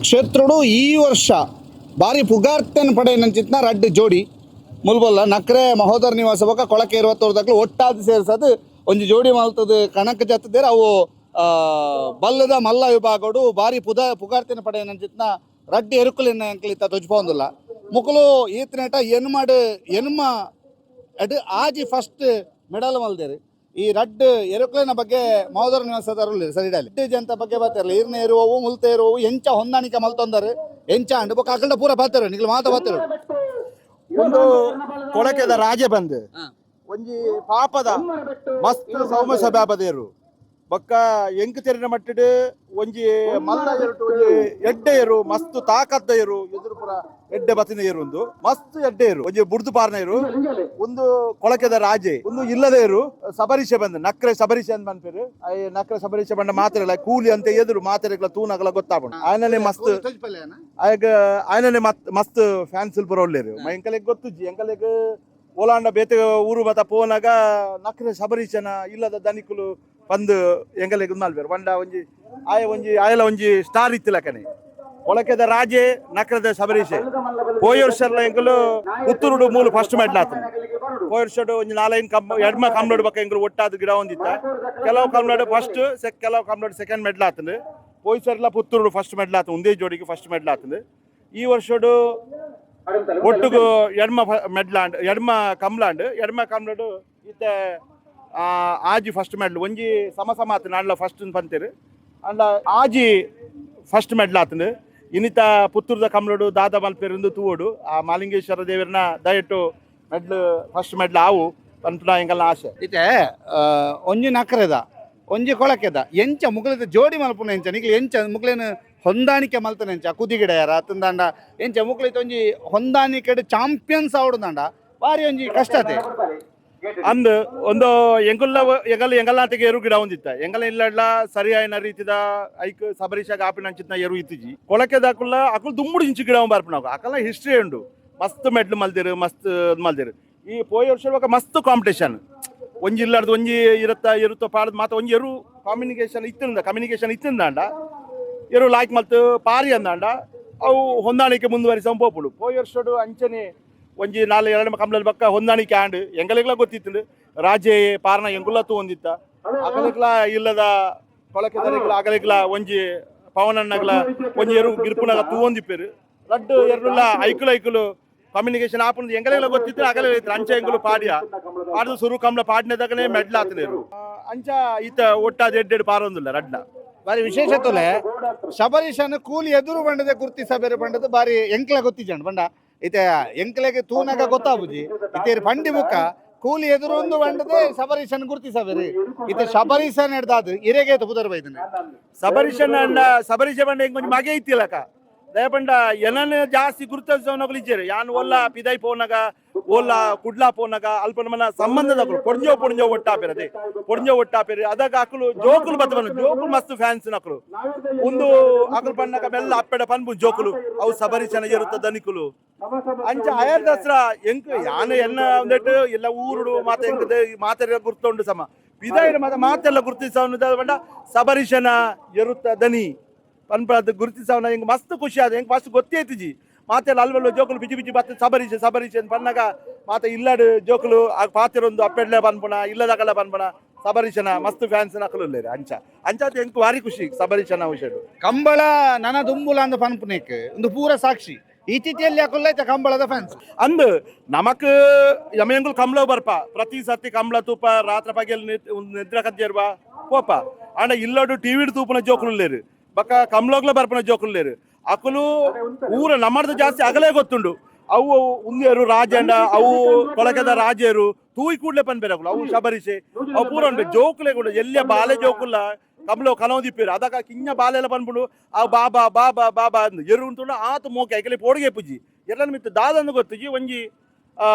ಕ್ಷೇತ್ರಡು ಈ ವರ್ಷ ಬಾರಿ ಪುಗಾರ್ತೆನ್ ಪಡೆಯನಂಚಿತ್ನ ರಡ್ಡ್ ಜೋಡಿ ಮುಲ್ಬೊಲ್ಲ ನಕ್ರೆ ಮಹೋದರ ನಿವಾಸ ಬೊಕ್ಕ ಕೊಳಕೆ ಇರುವತ್ತೋರ್ದಕ್ಲು ಒಟ್ಟಾದ್ ಸೇರ್ಸದ್ ಒಂಜಿ ಜೋಡಿ ಮಲ್ತದ ಕಣಕ್ ಜತ್ತದೇರ್ ಅವು ಬಲ್ಲದ ಮಲ್ಲ ವಿಭಾಗಡು ಬಾರಿ ಪುಗಾರ್ತೆನ್ ಪಡೆಯನಂಚಿತ್ನ ರಡ್ಡ್ ಎರುಕುಲೆನ್ ಎಂಕ್ಲಿತ್ತ ತೊಜ್ಪೊಂದುಲ್ಲ. ಮುಕುಲು ಈತ್ನೇಟ ಎನ್ಮಡ್ ಎನ್ಮ ಅಡ್ ಆಜಿ ಫಸ್ಟ್ ಮೆಡಲ್ ಮಲ್ದೇರು. ಈ ರಡ್ಡ್ ಎರುಕುಲೆನ ಬಗ್ಗೆ ಮಹೋದರ ನಿವಾಸದವರು ಸರಿಡಾಲಿ ಜಂತ ಬಗ್ಗೆ ಬಾತಿರಲ್ಲ. ಈರ್ನ ಇರುವವು ಮುಲ್ತ ಇರುವವು ಎಂಚ ಹೊಂದಾಣಿಕೆ ಮಲ್ತೊಂದರು ಎಂಚ ಅಂಡ್ ಬೊಕ್ಕ ಅಕಲ್ಡ ಪೂರ ಬಾತಿರು ನಿಕ್ಲು ಮಾತ ಬಾತಿರು. ಒಂದು ಕೊಳಕೆದ ರಾಜೆ ಬಂದ್ ಒಂಜಿ ಪಾಪದ ಮಸ್ತ್ ಸೌಮ್ಯ ಸಭಾಪತಿಯರು ಬೊಕ್ಕ ಎಂಕ್ ತೆರಿನ ಮಟ್ಟಿಡ್ ಒಂಜಿ ಮಲ್ಲ ಎರುಟು ಒಂಜಿ ಎಡ್ಡೆ ಎರು, ಮಸ್ತ್ ತಾಕತ್ತ ಎರು, ಎದುರು ಪುರ ಎಡ್ಡೆ ಬತ್ತಿನ ಎರು. ಉಂದು ಮಸ್ತ್ ಎಡ್ಡೆ ಎರು, ಒಂಜಿ ಬುಡ್ದು ಪಾರ್ನ ಎರು. ಒಂದು ಕೊಳಕೆದ ರಾಜೆ, ಒಂದು ಇಲ್ಲದ ಎರು ಸಬರೀಷ ಬಂದ್ ನಕ್ರೆ ಸಬರೀಷ ಅಂತ ಪನ್ಪೆರು. ನಕ್ರೆ ಸಬರೀಷ ಬಂಡ ಮಾತೆರಲ್ಲ ಕೂಲಿ ಅಂತ ಎದುರು ಮಾತೆರೆಗ್ಲ ತೂನಗಲ ಗೊತ್ತಾಪುಂಡು. ಆಯನನೆ ಮಸ್ತ್ ಆಯಗ ಆಯನನೆ ಮಸ್ತ್ ಫ್ಯಾನ್ಸ್ ಪೂರ ಉಲ್ಲೆರ್. ಎಂಕಲೆಗ್ ಗೊತ್ತುಜ್ಜಿ. ಎಂಕಲೆಗ್ ಓಲಾಂಡ ಬೇತೆ ಊರು ಮತ ಪೋನಾಗ ನಕ್ರೆ ಶಬರೀಶನ ಇಲ್ಲದ ದನಿಕುಲು ಪಂದ್ ಎಂಕಲೆಗ್ ಮಲ್ಪೆರ್. ಪಂಡ ಒಂಜಿ ಆಯ ಒಂಜಿ ಆಯಲ ಒಂಜಿ ಸ್ಟಾರ್ ಇತ್ತಿಲಕನೆ ಒಳಕೆದ ರಾಜೆ, ನಕ್ರದ ಶಬರೀಶೆ. ಪೋಯ ವರ್ಷರ್ಲ ಎಂಕುಲು ಪುತ್ತೂರುಡು ಮೂಲು ಫಸ್ಟ್ ಮೆಡ್ಲ್ ಆತನ. ಪೋಯ ವರ್ಷಡು ಒಂಜಿ ನಾಲೈನ್ ಕಮ್ ಎಡ್ಮ ಕಮ್ಲೋಡು ಬೊಕ್ಕ ಎಂಕುಲು ಒಟ್ಟಾದ್ ಗಿಡ ಒಂದಿತ್ತ. ಕೆಲವು ಕಮ್ಲೋಡು ಫಸ್ಟ್, ಕೆಲವು ಕಮ್ಲೋಡು ಸೆಕೆಂಡ್ ಮೆಡ್ಲ್ ಆತಂಡು. ಪೋಯ್ ಸರ್ಲ ಪುತ್ತೂರುಡು ಫಸ್ಟ್ ಮೆಡ್ಲ್ ಆತು, ಒಂದೇ ಜೋಡಿಗೆ ಫಸ್ಟ್ ಮೆಡ್ಲ್ ಆತಂಡು. ಈ ವರ್ಷಡು ಒಟ್ಟುಗು ಎಡ್ಮ ಮೆಡ್ಲಾಂಡ್, ಎಡ್ಮ ಕಮ್ಲಾಂಡ್. ಎಡ್ಮ ಕಮ್ಲಡು ಇತ್ತೆ ಆಜಿ ಫಸ್ಟ್ ಮೆಡ್ಲ್. ಒಂಜಿ ಸಮ ಸಮ ಆತು ನಾಡ್ಲ ಫಸ್ಟ್ ಪಂತೇರು ಅಂಡ ಆಜಿ ಫಸ್ಟ್ ಮೆಡ್ಲ್ ಆತಂಡು. ಇನ್ನಿತ ಪುತ್ತೂರ್ದ ಕಮ್ಲಡು ದಾದ ಮಲ್ಪೆರಿಂದು ತೂವೋಡು. ಆ ಮಾಲಿಂಗೇಶ್ವರ ದೇವರನ ದಯಟ್ಟು ಮೆಡ್ಲ್ ಫಸ್ಟ್ ಮೆಡ್ಲ್ ಆವು ಪನ್ಪುನ ಎಂಕಲ್ನ ಆಸೆ. ಇತ್ತೆ ಒಂಜಿ ನಕ್ರೆದ ಒಂಜಿ ಕೊಳಕೆದ ಎಂಚ ಮುಗುಲದ ಜೋಡಿ ಮಲ್ಪುನ ಎಂಚ ನಿಕ್ಲು ಎಂಚ ಮುಕ್ಲೇನು ಹೊಂದಾಣಿಕೆ ಮಲ್ತನ ಎಂಚ ಕುದಿಗಿಡಯಾರ ಅತ್ತಂದಾಂಡ ಎಂಚ ಮುಕ್ಲೈತ ಒಂಜಿ ಹೊಂದಾಣಿಕೆ ಚಾಂಪಿಯನ್ಸ್ ಆವಡುದಾಂಡ ಬಾರಿ ಒಂಜಿ ಕಷ್ಟ ಅತೆ. ಅಂದ್ ಒಂದು ಎಂಗುಲ್ಲ ಎಂಗಲ್ ಎಂಗಲ್ನಾಟಿಗೆ ಎರು ಗಿಡ ಒಂದಿತ್ತ. ಎಂಗಲ ಇಲ್ಲಡ್ಲ ಸರಿಯಾಯಿನ ರೀತಿದ ಐಕ್ ಸಬರೀಶಾಗ ಆಪಿನ ಅಂಚಿತ್ನ ಎರು ಇತ್ತಿಜಿ. ಕೊಳಕೆದಾಕುಲ್ಲ ಅಕುಲು ದುಂಬುಡು ಇಂಚು ಗಿಡ ಬರ್ಪುನವು. ಅಕಲ್ನ ಹಿಸ್ಟ್ರಿ ಉಂಡು. ಮಸ್ತ್ ಮೆಡ್ಲ್ ಮಲ್ದಿರು, ಮಸ್ತ್ ಮಲ್ದಿರು. ಈ ಪೋಯ ವರ್ಷ ಬೊಕ ಮಸ್ತ್ ಕಾಂಪಿಟೇಷನ್. ಒಂಜಿ ಇಲ್ಲಾರ್ದು ಒಂಜಿ ಇರುತ್ತ ಇರುತ್ತ ಪಾಡ್ದು ಮಾತ ಒಂಜಿ ಎರು ಕಾಮ್ಯುನಿಕೇಶನ್ ಇತ್ತಿಂದ ಕಮ್ಯುನಿಕೇಶನ್ ಇತ್ತಿಂದಾಂಡ ಎರು ಲಾಯ್ಕ್ ಮಲ್ತು ಪಾರಿ ಅಂದಾಂಡ ಅವು ಹೊಂದಾಣಿಕೆ ಮುಂದುವರಿಸ ಪೋಪುಂಡು. ಪೋಯ ವರ್ಷಡು ಅಂಚನೆ ಒಂಜಿ ನಾಲ್ ಎರಡು ಕಂಬ್ಲಲ್ ಬಕ್ಕ ಹೊಂದಾಣಿಕೆ ಆಂಡ್. ಎಂಗಲೆಗ್ಲ ಗೊತ್ತಿತ್ತು ರಾಜೆ ಪಾರನ ಎಂಗುಲ ತೂವೊಂದಿತ್ತ. ಅಗಲೆಗ್ಲ ಇಲ್ಲದ ಕೊಳಕೆದರೆಗ್ಲ ಅಗಲೆಗ್ಲ ಒಂಜಿ ಪವನಣ್ಣಗ್ಲ ಒಂಜಿ ಎರು ಗಿರ್ಪುನಗ ತೂವೊಂದಿಪ್ಪೆರು. ರಡ್ಡು ಎರಡುಲ ಐಕುಲು ಐಕುಲು ಕಮ್ಯುನಿಕೇಶನ್ ಆಪುಂಡು ಎಂಗಲೆಗ್ಲ ಗೊತ್ತಿತ್ತು, ಅಗಲೆ ಅಂಚ ಎಂಗುಲು ಪಾಡಿಯ ಪಾಡ್ದು ಸುರು ಕಂಬ್ಲ ಪಾಡಿನದಾಗನೆ ಮೆಡ್ಲ ಆತನೇರು. ಅಂಚ ಈತ ಒಟ್ಟಾದ ಎಡ್ಡೆಡ್ ಪಾರೊಂದುಲ್ಲ ರಡ್ಡ. ಬಾರಿ ವಿಶೇಷತ್ವಲೆ ಶಬರೀಶನ ಕೂಲಿ ಎದುರು ಬಂಡದೆ ಗುರ್ತಿಸ ಬೇರೆ ಬಂಡದ ಬಾರಿ ಎಂಕ್ಲ ಗೊತ್ತಿಜಂಡ್ ಬಂಡ ಇತ್ತೆ ಎಂಕ್ಲೆಗೆ ತೂನಗ ಗೊತ್ತಾಬುಜಿ. ಇತ್ತೆ ಪಂಡಿ ಮುಖ ಕೂಲಿ ಎದುರು ಒಂದು ಬಂಡದೆ ಶಬರೀಶನ್ ಗುರ್ತಿಸ ಬೇರೆ. ಇತ್ತೆ ಶಬರೀಶನ್ ಹಿಡ್ದಾದ್ ಇರೆಗೆ ಪುದರ್ ಬೈದನೆ. ಸಬರೀಶನ್ ಅಂಡ ಸಬರೀಶ ಬಂಡ ಇಂಕೊಂಚ ಮಗೆ ಇತ್ತಿಲಕ ದಯಪಂಡ ಎನನ್ ಜಾಸ್ತಿ ಗುರುತಿಸೋನಗಲು ಇಜ್ಜೆರು. ಯಾನ್ ಒಲ್ಲ ಪಿದೈ ಪೋನಗ ಓಲ್ಲ ಕುಡ್ಲಾ ಪೋನಗ ಅಲ್ಪ ನಮನ ಸಂಬಂಧದಕುಲು ಪೊಡ್ಂಜೋ ಪೊಡ್ಂಜೋ ಒಟ್ಟಾಪೆರದೆ ಪೊಡ್ಂಜೋ ಒಟ್ಟಾಪೆರು. ಅದಾಗ ಅಕುಲು ಜೋಕುಲು ಬತ್ತ ಬನ್ನ ಜೋಕುಲು ಮಸ್ತ್ ಫ್ಯಾನ್ಸ್ ನಕುಲು. ಒಂದು ಅಕುಲು ಪನ್ನಗ ಮೆಲ್ಲ ಅಪ್ಪೆಡ ಪನ್ಪು ಜೋಕುಲು ಅವು ಸಬರೀಶನ ಎರುತ್ತ ದನಿಕುಲು. ಅಂಚ ಅಯರ್ ದಸರಾ ಎಂಕ್ ಯಾನ್ ಎನ್ನ ಒಂದೆಟ್ಟು ಎಲ್ಲ ಊರುಡು ಮಾತ ಎಂಕ್ ಮಾತೆಲ್ಲ ಗುರ್ತುಂಡು ಸಮ. ಪಿದಾಯಿನ ಮಾತ ಮಾತೆಲ್ಲ ಗುರ್ತಿಸವನು ಪಂಡ ಸಬರೀಶನ ಎರುತ್ತ ದನಿ ಪನ್ಪದ ಗುರುತಿಸವನ ಎಂಕ್ ಮಸ್ತ್ ಖುಷಿ ಆದ. ಎಂಕ್ ಮಸ್ತ್ ಗೊತ್ತೇ ಇತ್ತಿಜಿ. ಮಾತೆಲ್ಲ ಅಲ್ವಲ್ಲ ಜೋಕುಲು ಬಿಜಿ ಬಿಜಿ ಬತ್ತ ಸಬರೀಶ ಸಬರೀಶ ಅಂತ ಪನ್ನಾಗ ಮಾತ ಇಲ್ಲಡು ಜೋಕುಲು ಆ ಪಾತಿರೊಂದು ಅಪ್ಪೆಡ್ಲೆ ಪನ್ಪುಣ ಇಲ್ಲದಕಲ್ಲ ಪನ್ಪುಣ ಸಬರೀಶನ ಮಸ್ತ್ ಫ್ಯಾನ್ಸ್ ನಕಲು ಉಲ್ಲೇರು. ಅಂಚ ಅಂಚಾದ ಎಂಕ್ ಭಾರಿ ಖುಷಿ ಸಬರೀಶನ ವಿಷಯಡು. ಕಂಬಳ ನನ ದುಂಬುಲ ಅಂದ ಪನ್ಪುನೇಕ್ ಒಂದು ಪೂರ ಸಾಕ್ಷಿ. ಈ ತಿಥಿಯಲ್ಲಿ ಯಾಕೊಲ್ಲ ಐತೆ ಕಂಬಳದ ಫ್ಯಾನ್ಸ್. ಅಂದ್ ನಮಕ್ ಯಮಯಂಗುಲ್ ಕಂಬ್ಳ ಬರ್ಪ. ಪ್ರತಿ ಸತಿ ಕಂಬ್ಳ ತೂಪ, ರಾತ್ರಿ ಪಗೆಲ್ ನಿದ್ರೆ ಕಜ್ಜೇರ್ವ ಪೋಪ. ಆಂಡ ಇಲ್ಲಡು ಟಿವಿ ತೂಪುನ ಜೋಕುಲು ಉಲ್ಲೇರು, ಬಕ್ಕ ಕಂಬ್ಳೋಗ್ಲ ಬರ್ಪುನ ಜೋಕುಲು ಉಲ್ಲೇರು. ಅಕುಲು ಊರ ನಮ್ಮರ್ದು ಜಾಸ್ತಿ ಅಗಲೇ ಗೊತ್ತುಂಡು. ಅವು ಉಂದೇರು ರಾಜಂಡ, ಅವು ಕೊಳಕದ ರಾಜೇರು ತೂಯಿ ಕೂಡ್ಲೆ ಪನ್ಪೇರು ಅಕುಲು. ಅವು ಶಬರೀಶೆ ಅವು ಪೂರ ಉಂಡು. ಜೋಕುಲೆ ಕೂಡ ಎಲ್ಲಿಯ ಬಾಲೆ ಜೋಕುಲ್ಲ ಕಬ್ಲೋ ಕನೋದಿಪ್ಪೇರು. ಅದಕ್ಕ ಕಿಂಜ ಬಾಲೆಲ್ಲ ಪನ್ಪುಂಡು ಆ ಬಾಬಾ ಬಾಬಾ ಬಾಬಾ ಅಂದು. ಎರು ಉಂಟುಂಡ ಆತು ಮೋಕೆ ಐಕಲೆ ಪೋಡಿಗೆ ಪೂಜಿ ಎಲ್ಲನ ಮಿತ್ತು ದಾದಂದು ಗೊತ್ತುಜಿ. ಒಂಜಿ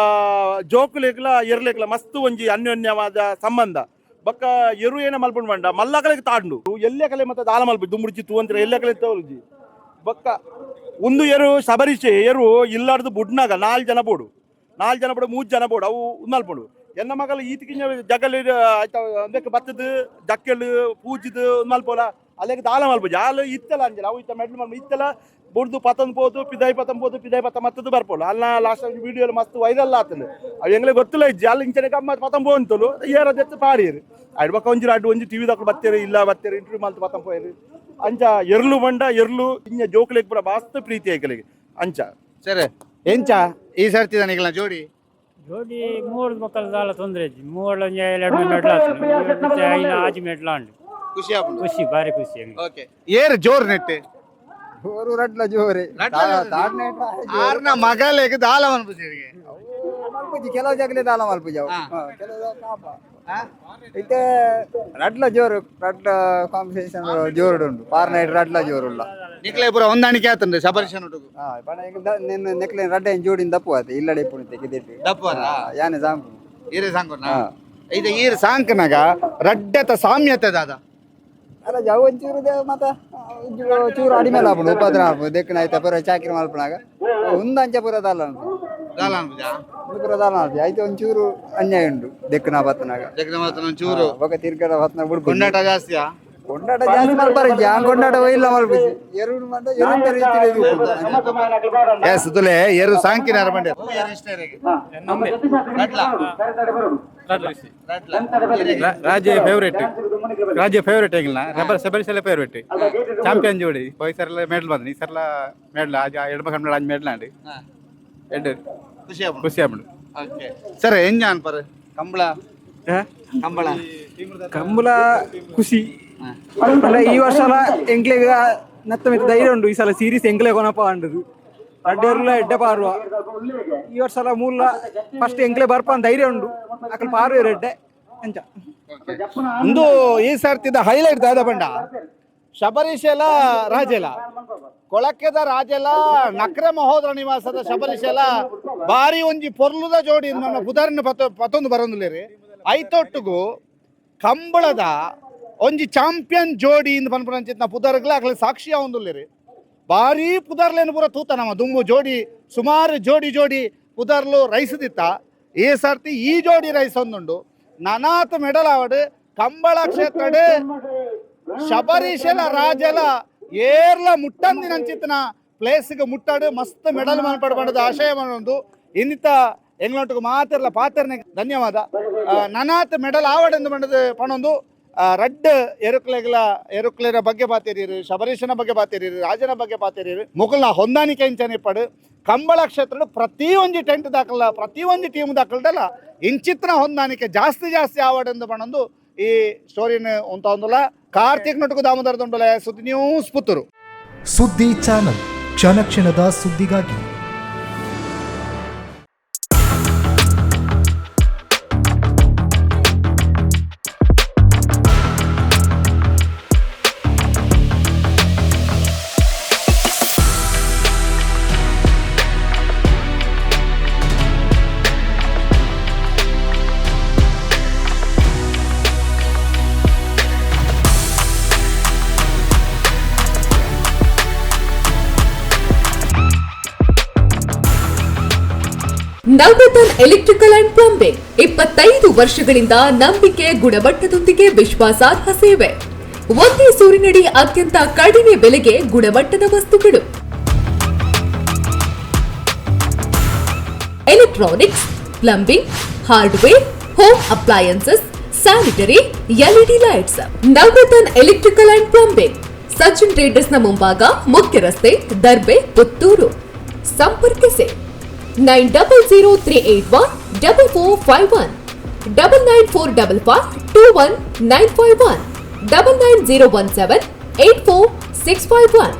ಜೋಕುಲೆಗ್ಲ ಎರ್ಲೆಗ್ಲ ಮಸ್ತ್ ಒಂಜಿ ಅನ್ಯೋನ್ಯವಾದ ಸಂಬಂಧ. ಬಕ್ಕ ಎರು ಏನ ಮಲ್ಪುಂಡು ಬಂಡ ಮಲ್ಲಕಲೆಗ್ ತಾಂಡು ಎಲ್ಲೆ ಕಲೆ ಮತ್ತೆ ದಾಲ ಮಲ್ಪು ದುಂಬುಡ್ಚಿ ತೂ ಅಂತಾರೆ ಎಲ್ಲೆ ಕಲೆ ತೋಲ್ಜಿ. ಬಕ್ಕ ಒಂದು ಎರು ಶಬರೀಶೆ ಎರು ಇಲ್ಲಾರ್ದು ಬುಡ್ನಾಗ ನಾಲ್ ಜನ ಬೋಡು, ನಾಲ್ ಜನ ಬೋಡು, ಮೂರು ಜನ ಬೋಡು, ಅವು ಮಲ್ಪುಂಡು. ಎನ್ನ ಮಗಲ ಈತಿಕಿಂಜ ಜಗಲ್ ಆಯ್ತ ಅಂದಕ್ಕೆ ಬತ್ತದು ಜಕ್ಕೆಲ್ ಪೂಜಿದು ಮಲ್ಪೋಲ ಅಲ್ಲೆಗೆ ದಾಲ ಮಲ್ಪು ಜಾಲ ಇತ್ತಲ್ಲ ಅಂಜಲ ಅವು ಇತ್ತ ಮೆಡ್ಲು ಮಲ್ಪ ಇತ್ತಲ್ಲ. ಬುಡ್ದು ಪತಂದ್ ಪೋದು ಪಿದಾಯಿ ಪತಂ ಪೋದು ಪಿದಾಯಿ ಪತ ಮತ್ತದು ಬರ್ಪೋಲು ಅಲ್ಲ. ಲಾಸ್ಟ್ ವಿಡಿಯೋ ಮಸ್ತ್ ವೈರಲ್ ಆತಂದು. ಅವು ಎಂಗ್ಲೆ ಗೊತ್ತಿಲ್ಲ ಇಜ್ಜಿ. ಅಲ್ಲಿ ಇಂಚನೆ ಗಮ್ಮತ್ ಪತಂ ಪೋಂತಲು ಏರ ದೆತ್ತು ಪಾಡಿಯರು. ಅಡ್ ಬೊಕ್ಕ ಒಂಜಿ ರಡ್ಡು ಒಂಜಿ ಟಿವಿ ದಕ್ಕಲು ಬತ್ತೇರು ಇಲ್ಲ ಬತ್ತೇರು ಇಂಟರ್ವ್ಯೂ ಮಲ್ತು ಪತಂ ಪೋಯರು. ಅಂಚ ಎರ್ಲು ಬಂಡ ಎರ್ಲು ಇಂಜ ಜೋಕ್ಲೆಗ್ ಪೂರ ಮಸ್ತ್ ಪ್ರೀತಿ ಐಕಲಿಗೆ ಅಂಚ. ಸರಿ, ಎಂಚ ಈ ಸರ್ತಿ ನಿಗಲ ಜೋಡಿ? ಜೋಡಿ ಮೂರು ಮಕ್ಕಳ ದಾಲ ತೊಂದರೆ ಇಜ್ಜಿ. ಮೂವಳ ಒಂಜಿ ಎರಡು ಮೆಡ್ಲ ಆತು, ಐನ ಆಜಿ ಮೆಡ್ಲ ಉಂಡು. ಖುಷಿ ಆಪುಂಡು. ಖುಷಿ, ಭಾರಿ ಖುಷಿ ಎಂಕ್. ಓಕೆ, ಏರ್ ಜೋರ್ ನೆಟ್? ಜೋರು ರಡ್ಲ ಜೋರೆ. ಆರ್ನ ಮಗಲೆಗ್ ದಾಲ ಮನ್ಪುಜೆರಿಗೆ? ಮಲ್ಪುಜಿ, ಕೆಲವು ಜಾಗಲೆ ದಾಲ ಮಲ್ಪುಜಿ ಅವು. ಹಾ, ಕೆಲವು ಜಾಗ ಕಾಪ. ಇತ್ತೆ ರಡ್ಲ ಜೋರು, ರಡ್ಲ ಕಾಂಪಿಟೇಷನ್ ಜೋರು ಉಂಟು. ಪಾರ್ ನೈಟ್ ರಡ್ಲ ಜೋರುಲ್ಲ. ನಿಕ್ಲೆ ಪೂರ ಹೊಂದಾಣಿಕೆ ಆತಂದ್ರೆ ಶಬರೀಶನ್ ಒಟ್ಟುಗು? ಹಾ, ಪಂಡ ಎಂಕ್ ನಿನ್ನ ನೆಕ್ಲೆ ರಡ್ಡ ಜೋಡಿನ ದಪ್ಪು ಆತ ಇಲ್ಲಡೆ ಇಪ್ಪುನು ತೆಗೆದಿಟ್ಟು. ದಪ್ಪುವರಾ? ಯಾನೆ ಸಾಂಪು. ಈರೆ ಸಾಂಕುನ? ಹಾ. ಇದು ಈರ್ ಸಾಂಕನಾಗ ರಡ್ಡತ ಸಾಮ್ಯತೆ ದಾದ? ಅಲ್ಲ, ಜಾವು ಒಂಚೂರು ಮತ್ತ ಒಂಚೂರು ಚೂರು ಅಡಿಮೇಲೆ ಆಪುಂಡು, ಉಪದ್ರ ಆಪುಂಡು. ದೆಕ್ಕನ ಆಯ್ತಾ ಪೂರ ಚಾಕ್ರಿ ಮಲ್ಪನಾಗ ಉಂದಂಚ ಪೂರ ದಾಲ ಉಂಟು. ದಾಲ ಅನ್ಪುಜಾ? ಉಂದು ಪೂರ ದಾಲ ಆಪುಜಿ. ಆಯ್ತು, ಒಂಚೂರು ಅನ್ಯಾಯ ಉಂಟು ದೆಕ್ಕನ ಬತ್ತನಾಗ. ಜಗ್ನ ಮಾತ್ರ ಚೂರು. ಬೊಕ ತಿರ್ಗಡ ಬತ್ತನ ಬುಡ್ಪು. ಕೊಂಡಾಟ ಜಾಸ್ತಿಯಾ? ಕೊಂಡಾಟ ಜಾಸ್ತಿ ಮಲ್ಪಾರ, ಜಾನ್ ಕೊಂಡಾಟ ಒಯ್ಯಿಲ್ಲ ಮಲ್ಪುಜಿ. ಎರುಡು ಮಂಡ ಎರುಡು ರೀತಿ. ಎಸ್ ತುಲೆ ಏರು ಸಾಂಕಿನ ಅರಮಂಡೆ. ರಾಜ್ಯ ಫೇವರೇಟ್, ರಾಜ್ಯ ಫೇವರೇಟ್ ಆಗಿಲ್ಲ. ರಬ್ಬರ್ ಸಬರಿಸಲ ಫೇವರೇಟ್ ಚಾಂಪಿಯನ್ ಜೋಡಿ. ಹೋಯ್ ಸರ್ಲ ಮೆಡಲ್ ಬಂದ, ಈ ಸರ್ಲ ಮೆಡಲ್ ಆಜ್ ಎಡಮ ಕನ್ನಡ ಆಜ್ ಮೆಡಲ್ ಅಂడి ಎಡ್ಡು. ಖುಷಿ ಆಪುಂಡು. ಖುಷಿ ಆಪುಂಡು. ಓಕೆ ಸರ್, ಎಂಜ ಅನ್ಪರ್ ಕಂಬಳ ಕಂಬಳ? ಕಂಬಳ ಖುಷಿ ಅಲ್ಲ. ಈ ವರ್ಷ ಎಂಕ್ಲೆಗ್ ನತ್ತ ಮಿತ್ತ ಧೈರ್ಯ ಉಂಡು. ಈ ಸಲ ಸೀರೀಸ್ ಎಂಕ್ಲೆ ಕೊನಪ ಅಂಡದು. ರಡ್ಡೆರ್ಲ ಎಡ್ಡೆ ಪಾರುವ. ಈ ವರ್ಷ ಮೂಲ ಫಸ್ಟ್ ಎಂಕ್ಲೆ ಬರ್ಪ ಅಂತ ಧೈರ್ಯ ಉಂಡು. ಅಕಲ್ ಪಾರುವೆರ್ ಎಡ್ಡೆ ಅಂಚ. ಇಂದು ಈ ಸರ್ತಿದ ಹೈಲೈಟ್ ದಾದ ಬಂಡ ಶಬರೀಶೆಲ ರಾಜೆಲ, ಕೊಳಕೆದ ರಾಜೆಲ, ನಕ್ರೆ ಮಹೋದರ ನಿವಾಸದ ಶಬರೀಶೆಲ ಬಾರಿ ಒಂಜಿ ಪೊರ್ಲುದ ಜೋಡಿ. ನಮ್ಮ ಪುದರ್ನ ಪತ ಪತೊಂದು ಬರೊಂದುಲ್ಲೇರಿ. ಐತೊಟ್ಟುಗು ಕಂಬಳದ ಒಂಜಿ ಚಾಂಪಿಯನ್ ಜೋಡಿ ಇಂದು ಪನ್ಪುನಂಚಿತ್ನ ಪುದರ್ಗ್ಲ ಅಕ್ಲೆ ಸಾಕ್ಷಿ ಆವೊಂದುಲ್ಲೇರಿ. ಬಾರಿ ಪುದರ್ಲೇನು ಪೂರ ತೂತ ನಮ್ಮ ದುಂಬು ಜೋಡಿ ಸುಮಾರು ಜೋಡಿ ಜೋಡಿ ಪುದರ್ಲು ರೈಸದಿತ್ತ. ಈ ಸರ್ತಿ ಈ ಜೋಡಿ ರೈಸ್ ಒಂದುಂಡು. ನನಾತ್ ಮೆಡಲ್ ಆವಡ್ ಕಂಬಳ ಕ್ಷೇತ್ರಡ್ ಶಬರೀಶಲ ರಾಜಲ ಏರ್ಲ ಮುಟ್ಟಂದಿನಂಚಿತ್ನ ಪ್ಲೇಸ್ಗೆ ಮುಟ್ಟಾಡು ಮಸ್ತ್ ಮೆಡಲ್ ಮನ್ಪಡ್ ಪಂಡದ ಆಶಯ ಒಂದು. ಇನ್ನಿತ ಎಂಗ್ಲೋಟುಗು ಮಾತೆರ್ಲ ಪಾತೆರ್ನೆ ಧನ್ಯವಾದ. ನನಾತ್ ಮೆಡಲ್ ಆವಡೆಂದು ಪಂಡದು ಪಣೊಂದು ರಡ್ಡ್ ಎರುಕ್ಲೆಗ್ಲ ಎರುಕ್ಲೆರ ಬಗ್ಗೆ ಪಾತೆರೀರು, ಶಬರೀಶನ ಬಗ್ಗೆ ಪಾತೆರೀರು, ರಾಜನ ಬಗ್ಗೆ ಪಾತೆರೀರು. ಮುಕುಲ್ನ ಹೊಂದಾಣಿಕೆ ಇಂಚನೆ ಇಪ್ಪಡು. ಕಂಬಳ ಕ್ಷೇತ್ರಡ್ ಪ್ರತಿ ಒಂಜಿ ಟೆಂಟ್ ದಾಖಲ, ಪ್ರತಿ ಒಂಜಿ ಟೀಮ್ ದಾಖಲ್ದಲ್ಲ ಇಂಚಿತ್ನ ಹೊಂದಾಣಿಕೆ ಜಾಸ್ತಿ ಜಾಸ್ತಿ ಆವಡೆಂದು ಪಣೊಂದು ಈ ಸ್ಟೋರಿನ ಉಂತ ಒಂದುಲ. ಕಾರ್ತಿಕ್ ನಟುಕು ದಾಮೋದರ ದುಂಡುಲ, ಸುದ್ದಿ ನ್ಯೂಸ್, ಪುತ್ತೂರು. ಸುದ್ದಿ ಚಾನಲ್, ಕ್ಷಣ ಕ್ಷಣದ ಸುದ್ದಿಗಾಗಿ. ನವರತನ್ electrical and plumbing, 25 ವರ್ಷಗಳಿಂದ ನಂಬಿಕೆ, ಗುಣಮಟ್ಟದೊಂದಿಗೆ ವಿಶ್ವಾಸಾರ್ಹ ಸೇವೆ. ಒಂದೇ ಸೂರಿನಡಿ ಅತ್ಯಂತ ಕಡಿಮೆ ಬೆಲೆಗೆ ಗುಣಮಟ್ಟದ ವಸ್ತುಗಳು. Electronics, plumbing, hardware, home appliances, sanitary, LED lights. Navratan electrical and plumbing, Sachin ಟ್ರೇಡರ್ಸ್ನ ಮುಂಭಾಗ, ಮುಖ್ಯ ರಸ್ತೆ, ದರ್ಬೆ, ಪುತ್ತೂರು. ಸಂಪರ್ಕಿಸಿ 9003814451, 9945521951, 9901784651.